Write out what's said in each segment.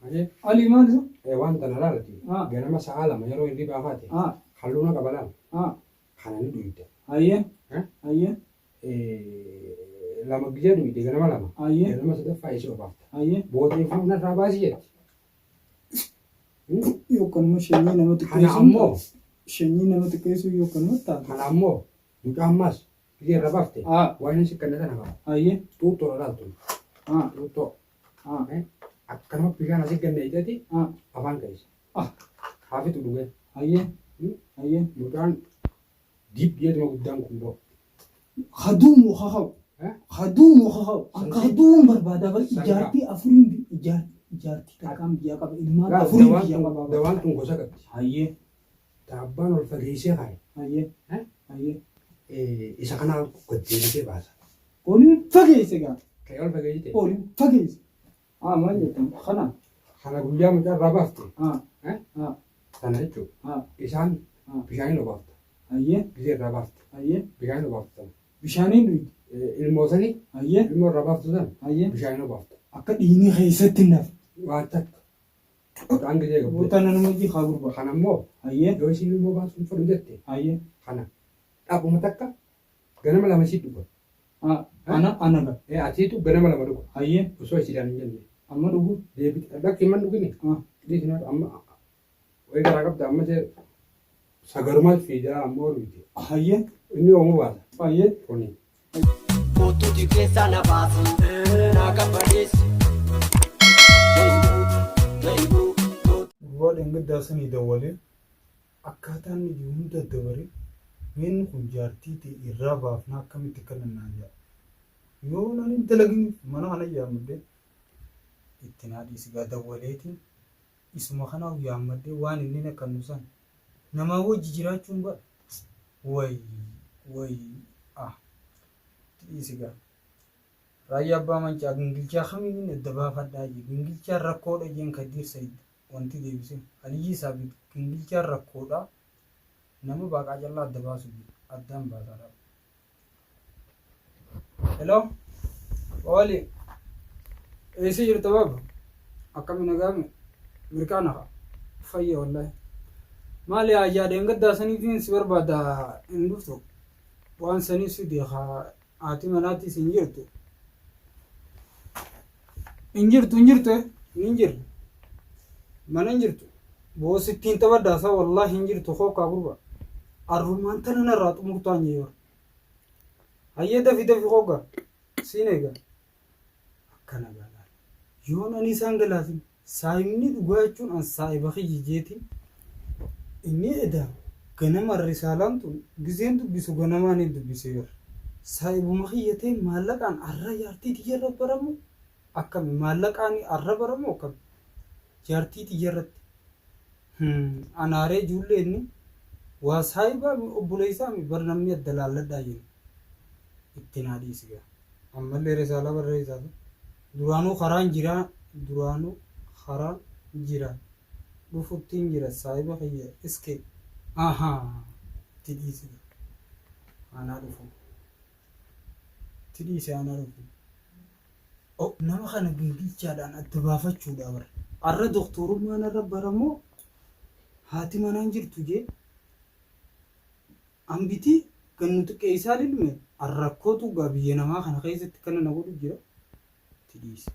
Ayyee. Alii maal isa? Waan tana laalati. Ah. Ganama sa'a 2 yeroo hirribaa kaate. Ah. Halluuna qaba laal. Ah. Kana ni dhuyda. Hayyee. Eh? Hayyee. 2 gizee dhuyde ganama 2. Hayyee. Ganama sadaffaa isii obaafta. Hayyee. Booda ifuu narraa baasi jetti. Yookaan shanyii nama Kana xiqqeessuun ammoo shanyii nama xiqqeessuu yookaan taate. Kana ammoo mucaa ammaas gizee irra baafte. Ah. Waan inni si kenna tana qaba. Hayyee. Xuuxxoo laaltu. Ah. Xuuxxoo. Ah. Akkanuma bishaan asii ganna ijatti Ah. afaan keessa. Ah. Haafitu dhugee. Hayyee. Hayyee. Mucaan diib jeetuma guddaan kun boo. Haduumu hahau. Eh? Haduumu hahau. Akka haduun barbaada bar Sanqaa. ijaartii afuriin ijaartii takkaan biyyaa qaba. Ilmaan afuriin biyyaa qaba. Dawaan tun gosa qabdi. Hayyee. Taabbaan ol fageessee kaaye. Hayyee. Eh? Hayyee. Isa kanaa gad deebisee baasa. Oliin fageesse gaa. Ka'ee ol fageessite. Oliin fageesse. Ah maal jettan kana. Kana guyyaa mucaa irraa baafte. Ah. Eh? Ah. Sana jechuudha. Ah. Isaan Ah. bishaaniin obaafta. Hayyee. Gizee irraa baafte. Hayyee. Bishaaniin obaafta. Bishaaniin dhuydi. Ilmoo sanii Hayyee. ilmoo irraa baaftu sana Hayyee. bishaaniin obaafta. Akka dhiigni keessatti hin hafe. Waan takka. Mucaan gizee qabdu. Goota nama hojii haa gurbaa. Kana immoo Hayyee. yoo isiin ilmoo baasuu hin fedhu jette Hayyee. kana dhaabuma takka ganama 2 isii dhuga. Ah. Ana ana ga. Atiitu ganama 2 dhuga. Hayyee. Osoo isiidhaan hin jenne. Amma dhugu. Deebite dhaqi man dhugini. Ah. Dhiisina amma wayii garaa qabda amma see sagarumaas fiidaa ammoo dhugde. Hayyee. Inni oomuu baasa. Hayyee. Kuni. Kootuuti keessaa na baasi, naa qabbaneessi. Gurbaa dheengaddaa sanii dawwalee akkaataa inni jiru hunda dabaree meenni kun jaartii ta'e irraa baafnaa akkamitti akkana naan jedha. Yoo naan hin dalaginiif mana kana yaammadhee itti naa dhiisi gaa dawwaleetiin isuma kanaaf yaammadhee waan inni na kannu san namaa wajji jiraachuun bara wayi wayi ah itti dhiisi gaa. Raayyaa Abbaa Mancaa gingilchaa kamiin inni adda baafadhaa jee gingilchaan rakkoodha jeen Kadiir Said wanti deebise Aliyyii Saabit gingilchaan rakkoodha nama baaqaa callaa adda baasu jee addaan baasaadha. Hello Ooli eessa jirta baaba akkami nagaame mirqaana haa fayya wallahi maali haajaa dheengaddaa saniitiin si barbaada hin dhuftu waan sanii si deekaa haati manaatiis hin jirtu hin jirtu hin jirtu hin jirtu mana hin jirtu boosittiin taphadhaa sa wallahi hin jirtu kookaa gurba arrumaan tana narraa xumurtaan jeebar hayyee dafi dafi kookaa siin eega akkana gaalaal yoon ani isaan galaasin saayibni dhugaa jechuun an saayiba kiyya jeetiin inni edaa ganama risaalaan tun gizeen dubbisu ganamaan hin dubbise bar saayibuma kiyya ta'e maallaqaan arra jaartii tiyyarra baramu akkami maallaqaan arra baramu akkami jaartii tiyyarratti anaaree ijoollee inni waa saayibaa mi obboleessaa mi bar namni adda laalladhaa jennu itti naa dhiisi gaa ammallee risaalaa barreessaa duraanuu karaan jiraa duraanuu karaan jira dhufuttiin jira saahiba kiyya iske ahaa itti dhiisi anaa dhufu itti dhiisi anaa dhufu oh nama kana gingilchaadhaan adda baafachuudha bara arra doktorummaan arra baramoo haati manaan jirtu jee Hambiti kan nu xiqqeessaa lilme rakkootu gaa biyya namaa kana keessatti kana na godhu jira itti dhiisi.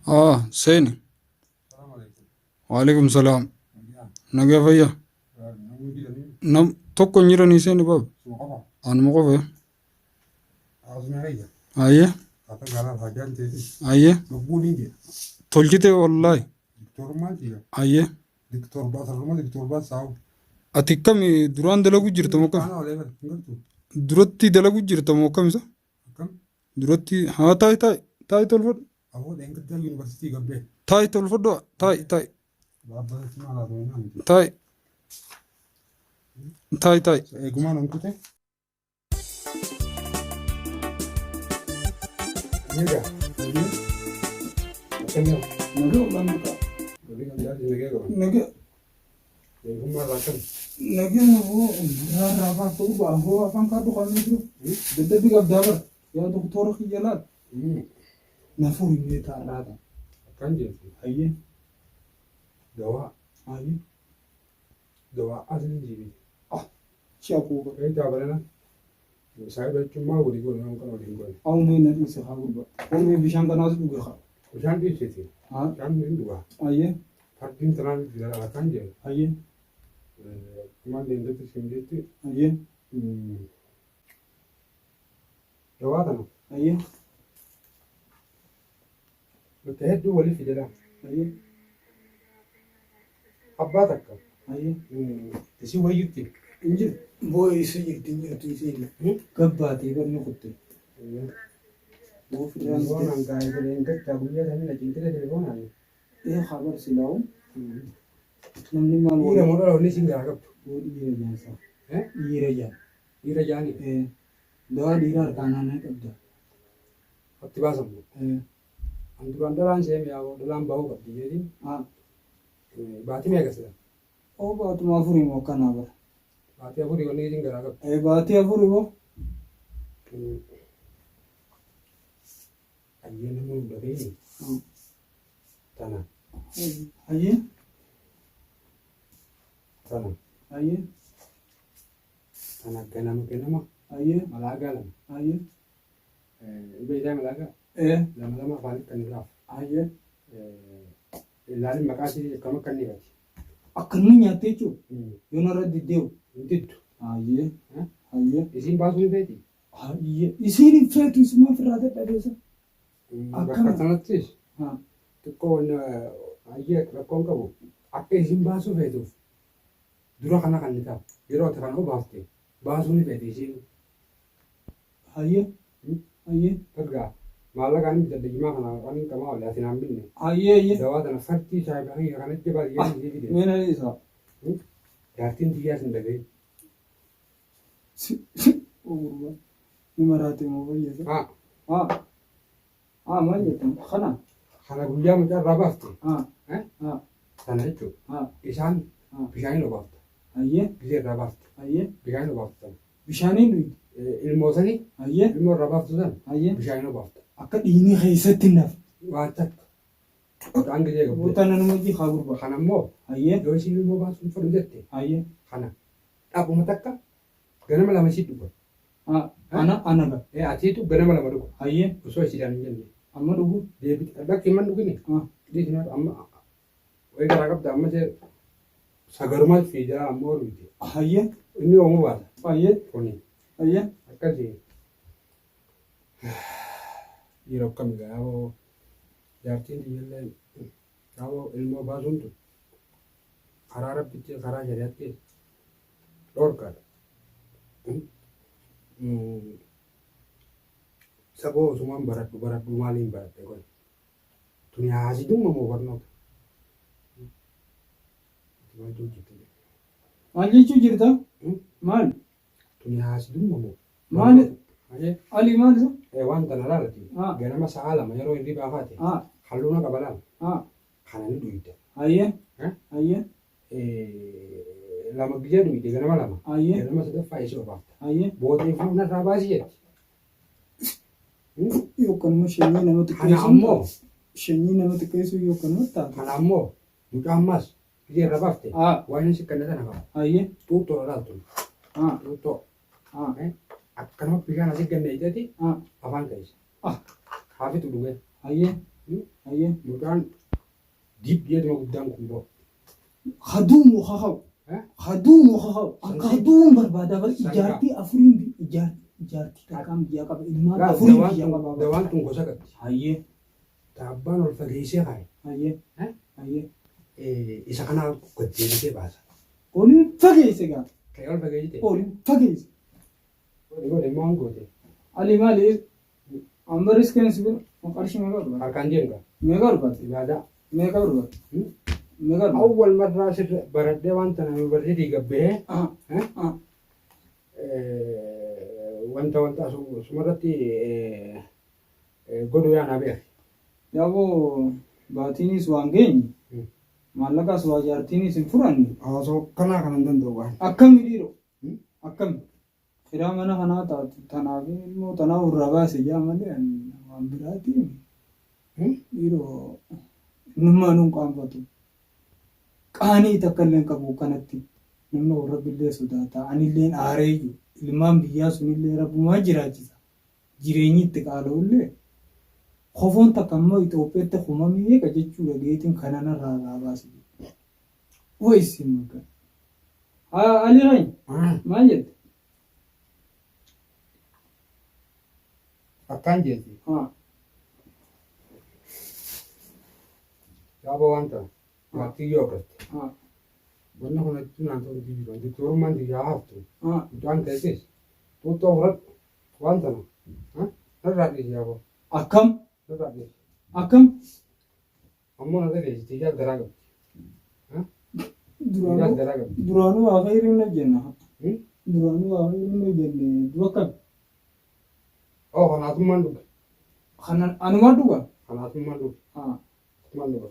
Ah, seeni. Waalaikum salaam. Nagaa fayyaa. Nam tokko hin jiranii seeni baaba. Anuma qofa. Ayyee. Ayyee. Tolchite wallaahi. Ayyee. Ati akkami duraan dalagu jirta moo akkami? Duratti dalagu jirta moo akkam isa? Duratti haa taa'i taa'i taa'i tolfadhu. Aboo dheengaddaa yuunivarsiitii gabbee. Taa'i tolfadhu taa'i taa'i Dhaabbata cimaa laata minaa miti. taa'i taa'i taa'i. Eegumaan an kute. Egaa. Akkamiin. Nagaa ulaan maqaa. Walii kan jaarsi nagee qaban. Nagaa. Beekummaa irraa akkam. Nagaa hoo irraa baafta gurbaa hoo afaan kaadhu kan jiru. Dadhabbii qabdaa bara. Yaa doktora kiyya laal. Na furi mee taarraata. Akkan jeetu. Hayyee. Dawaa. Hayyee. Dawaa asli jibi. Ah. Si'a kuuba. Eegaa balana. Saayiba jechuun maal walii goone waan kana waliin goone. Awumee na dhiise haa gurbaa. Awumee bishaan kanaas dhuge haa. Bishaan dhiisiti. Haa. Bishaan hin dhugaa. Hayyee. Fardiin tanaan jira akkan jedhu. Hayyee. Maal deemtetti siin jetti. Hayyee. Dawaa tana. Hayyee. Bakka hedduu walii fidela. Hayyee. Abbaa takka. Hayyee. Isii wayyutti. Hin jiru. Boo'ee isa jirti hin jirtu isii illee. Gabbaatee barni kutte. Boo firraan Telefoonaan gaa'ee godheen gachaa guyyaa sanii na cinqile telefoonaan. Ee habar silaa'u. Namni maal Dhiira moo dhala wanni isin garaa qabdu? Boo dhiira jaansa. Dhiira jaan. Dhiira jaanii? Ee. Dawaa dhiira harkaan aannan qabda. Hatti baasamu. Ee. An duraan dhalaan seeme yaa dhalaan bahuu qabdi jedhin. Haa. Baatii meeqa sila? Oo baatuma afurii moo akkanaa bara. Baatii afurii wanni isin garaa qabdu. Ee baatii afurii moo? Ayyee namni hin dhageenye. Tana. Hayyee. Tana. Hayyee. Tana ganama ganama. Hayyee. Malaagaa lama. Hayyee. Beeydaa malaagaa. Ee. Lama lama afaan kan irraaf. Hayyee. Ilaalin maqaa isii akkam akka inni ifati. Akka inni nyaatte jechuudha. Yoo narra diddeewu. Hin diddu. Hayyee. Hayyee. Isiin baasuu hin feeti. Hayyee. Isiin hin feetu isumaa ofirraa dadhabeessa. Bakka sanattis xiqqoo hayyee rakkoon qabu akka isiin baasuu feetuuf dura kana kan ni ta'a. Yeroo ati kana obaafte baasuu ni feeti isiin. Hayyee. Hayyee. Ergaa maallaqaan hin bitadhe jimaa kana waan hin qabaa oole ati naan binne. Hayyee hayyee. Dawaa tana fartii saayiba kiyya kana jabaa jedhee isii fide. Mee na dhiisaa. Jaartiin tiyyaas hin dhagahin. Gurbaa. Ni maraate moo fayyada? Haa. Haa. Haa maal jettan? Kana. Kana guyyaa mucaa irraa baafte. Haa. Haa. Sana jechuudha. Haa. Isaan bishaaniin obaafta. Hayyee. Gisee irraa baafte. Hayyee. Bishaaniin obaafta. Bishaaniin dhuyde. Ilmoo sanii. Hayyee. Ilmoo irraa baaftu san. Hayyee. Bishaaniin obaafta. Akka dhiigni keessatti hin hafne. Waan takka. Mucaan gisee qabdu. Guutaa nanuma hojii haa gurbaa. Kana immoo. Hayyee. Yoo isiin ilmoo baasuu hin fedhu jette. Hayyee. Kana. Dhaabuma takka ganama lama isii dhuga. Haa. Ana ana ga. Ee atiitu ganama lama dhuga. Hayyee. Osoo isiidhaan hin jenne. Amma dhugu. Deebite lakki hin dhugini. Haa. Dhiisni amma wayii garaa qabda amma ishee sagarumaa fiidaa amma oolute. Hayyee. Inni oomuu baasa. Hayyee. Kuni Hayyee. akkasii. Dhiira akkami gaa yaaboo jaartiin tiyyallee yaaboo ilmoo baasuun tun karaa rabbitti karaa shari'aatti dhorkaadha. Saboo osumaan baradhu baradhu maaliin baradhe kun tuni haasidumma moo barnoota? Maaltu hojjette? Maal jechuu jirta? Maal? Tuni haasidumma moo? Maal? Hayyee. Ali maal isa? Waan tana laalati ganama sa'a 2 yeroo hirribaa kaate halluu na qaba laal. Kana ni dhuyda. Hayyee. Hayyee. Lama gizee dhuyde ganama lama. Hayyee. Ganama sadaffaa isii obaafta. Hayyee. Booda ifuu narraa baasii jetti. Yookaan immoo shanyii nama Kana xiqqeessuun ammoo shanyii nama xiqqeessuu yookaan immoo taate. Kana ammoo mucaa ammaas gizee irra baafte waan inni siqqanne sana qaba. Hayyee. Xuuxxoo laaltu. Xuuxxoo. Akkanuma bishaan asii ganne ijatti afaan keessa. Haafitu dhugee. Hayyee. Hayyee. Mucaan diib jedhuma guddaan kun boo. Haduumu hahau. Haduumu hahau. Akka haduun barbaadaa bar ijaartii afuriin ijaartii takkaan biyyaa qaba. Ilmaan afuriin biyyaa qaba. Dawaan tun gosa qabdi. Hayyee. Taabbaan ol fageessee kaaye. Hayyee. Hayyee. Isa kana gad deebisee baasa. Oliin fageesse gaa. Ka'ee ol fageessite. Oliin fageesse. Godhi godhi maal goote? Ali maali? Amma riskeen si bira qarshii meeqa barbaadda? Harkaan deemu gaa. Meeqa barbaadda? Ibaadaa. Meeqa barbaadda? Meeqa barbaadda? Awwal marraa sirra baradhee waan tana yuunivarsiitii gabbahee wanta wanta asumarratti godhu yaa naa beeki. Yaaboo Baatiinis waan geenye. Maallaqas waa jaartiinis hin furanne. Haasoo kanaa kana hin danda'u waan. Akkami dhiiroo? Akkami? Firaa mana kanaa taatu tanaaf ilmoo tanaa irraa baase jaa malee ani waan biraati. Dhiiroo innummaa nuun qaanfatu. Qaanii takka illee hin qabu kanatti. Namni kun rabbillee sodaata. Anilleen aaree jiru. Ilmaan biyyaa sunillee rabbumaa jiraachisa. Jireenyi itti qaala'ullee kofoon takka immoo Itoophiyaatti kuma meeqa jechuu dhageetiin kana narraa irraa baasi jedhe. Way isin maqaa. Haa Ali keenya maal jette? Akkaan jeeti. Haa. Yaaba waan ta'an. Jaartii yoo agarte. Haa. Wanni kun achi naan ta'u jiru. Doktorummaan tiyyaa haftu. Haa. Mucaan keetis. Xuuxxoo fudhadhu. Waan tana. Narraa dhiisi yaaboo. Akkam? Narraa dhiisi. Akkam? Ammoo na dhageessi tiyyaas garaa qabdi. Tiyyaas Duraanuu garaa qabdi. duraanuu waa khayriin hojjenna. Duraanuu waa khayriin hojjenne du'a akkam? Oo kanaasummaan dhuge. Kana anumaa dhuga? Kanaasummaan dhuge. Haa. Asumaan dhuga.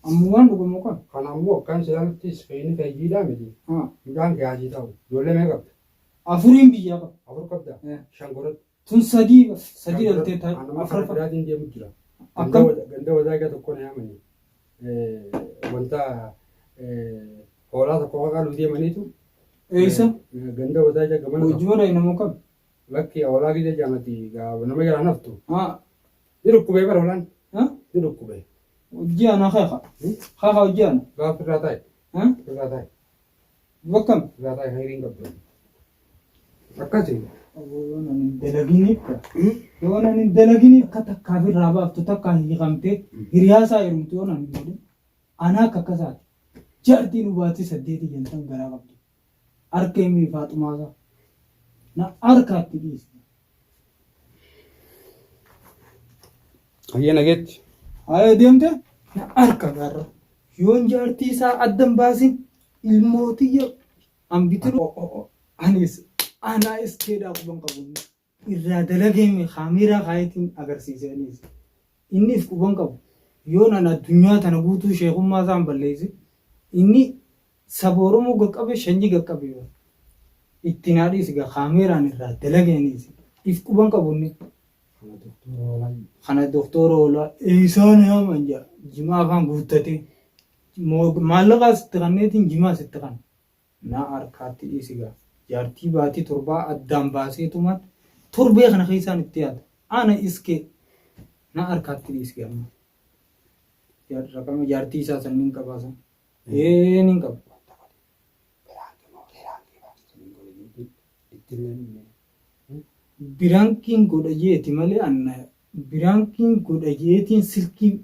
Ammumaan dhuga moo kam? Kana ammoo akkaan silaaluttis fe'ini fayyiidhaa miti. Haa. Mucaan kee haasii ta'u. Ijoollee meeqa qabda? Afuriin biyyaa qaba. Afur qabda? Eh. Shan godhadhu. Tun sadii sadii dhaltee taa'e. Anuma karaa Afraffaa. biraatiin deemu jira. Ganda Akkam? ganda wadaagaa tokko na yaamani. Wanta hoolaa tokko qaqaluu deemaniitu. Eessa? Ganda wadaagaa gamana tokko. Hojii mana namoo kam? Lakki hoolaa gija jaamati nama jalaan haftu. Haa. Ni dhukkubee bara hoolaan. Haa? Ni dhukkubee. Hojii ana keeka. Keeka hojii ana. Gaafa irraa taa'e. Haa? Irraa taa'e. Bakkam? Irraa taa'e hayriin qabdu. Akkasi. Yoo nan hin dalaginiif yoo nan hin dalaginiif akka takkaaf irraa baaftu takka hiikamtee hiriyaa isaa heerumtu yoo nan hin godhin ana akka akkasaati. Jaartiin hubaatii saddeeti jantan garaa qabdi. Harka himii faaxumaa isaa. Na harkaatti dhiisi. Hayyee nageetti. Haaya deemte na harka gaarra. Yoon jaartii isaa addan baasin ilmootiyya hambitin anis anaa iskeedhaa quban qabu. Irraa dalageeme kaameeraa kaayetiin agarsiise anis. Inni if quban qabu. Yoon an addunyaa tana guutuu sheekummaa isaan balleesse inni saba Oromoo gaqqabe shanyi gaqqabe. Itti naa dhiisi gaa kaameeraan irraa dalage anis. If quban qabu inni. Kana doktora hoolaa. Kana doktora hoolaa eessaan yaaman jaa jimaa afaan guuttatee maallaqaa sitti kanneetiin jimaa sitti kan na harkaatti dhiisi gaa jaartii baatii torbaa addaan baaseetumaan torbee kana keessaan itti yaada ana iskee na harkaatti dhiisi gaa amma raqama jaartii isaa san nin qabaa san ee nin qaba. Biraankiin godha jeeti malee anna biraankiin godha jeetiin silkii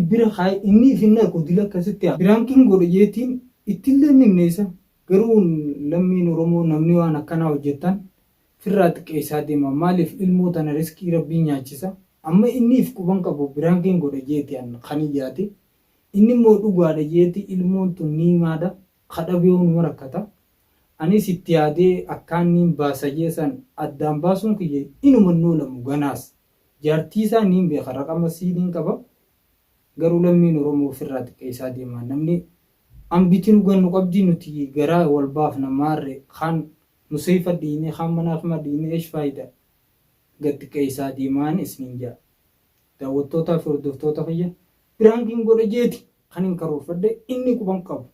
bira kaa'e inni if hin argu dila akkasitti haa. Biraankiin godha jeetiin ittillee hin himne isa. Garuu lammiin Oromoo namni waan akkanaa hojjettan firraa xiqqeessaa deema. Maaliif ilmoo tana riskii rabbiin nyaachisa. Amma inni if quban qabu biraankiin godha jeeti an kan iyyaati. Inni immoo dhugaadha jeeti ilmoon tun niimaadha. Kadhabee numa rakkata. Anis itti yaadee akkaan niin baasa jee san addaan baasuun kiyya inuma hin oolamu ganaas. Jaartii isaa niin beeka raqama sii niin qaba. Garuu lammiin Oromoo ofirraa xiqqeessaa deema. Namni ambiti nu gannu qabdii nuti garaa wal baafna maarre kaan museyfa dhiine kaan mana hakima dhiine esh faayida gad xiqqeessaa deemaan isniin ja'a. Daawwattootaa fi hordoftoota kiyya piraankiin godha jeeti kan hin karoorfadhe inni quban qabu.